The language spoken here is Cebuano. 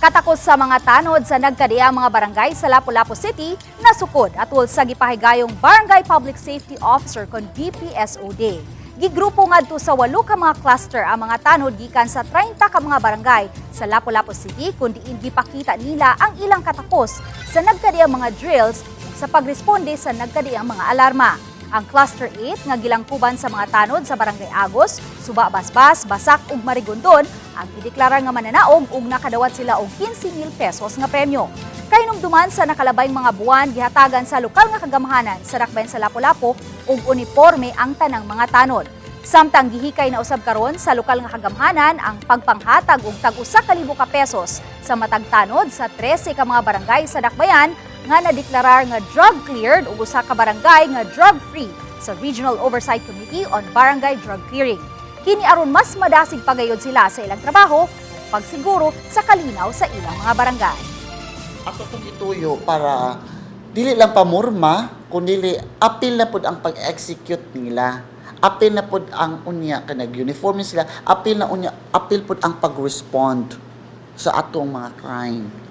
Katakos sa mga tanod sa nagkadiang mga barangay sa Lapu-Lapu City nasukod atul sa gipahigayong Barangay Public Safety Officer kon BPSO Day. Gigrupo ngadto sa walo ka mga cluster ang mga tanod gikan sa 30 ka mga barangay sa Lapu-Lapu City, kun diin gipakita nila ang ilang katakos sa nagkadiang mga drills sa pagresponde sa nagkadiang mga alarma. Ang Cluster 8 nga gilangkuban sa mga tanod sa Barangay Agos, Suba Basbas, Basak ug Marigondon ang gideklara nga mananaog ug nakadawat sila og 15,000 pesos nga premyo. Kahinumduman sa nakalabay mga buwan, gihatagan sa lokal nga kagamhanan sa dakbayan sa Lapu-Lapu og uniforme ang tanang mga tanod. Samtang gihikay na usab karon sa lokal nga kagamhanan ang pagpanghatag og tag 1,000 ka pesos sa matag tanod sa 13 ka mga barangay sa dakbayan nga nadeklarar nga drug cleared ug usa ka barangay nga drug free sa Regional Oversight Committee on Barangay Drug Clearing. Kini aron mas madasig pagayod sila sa ilang trabaho ug pagsiguro sa kalinaw sa ilang mga barangay. Ato tong ituyo para dili lang pamurma, kundi apil na pud ang pag-execute nila. Apil na pud ang unya kay nag-uniform sila, apil na unya, apil pud ang pag-respond sa atong mga crime.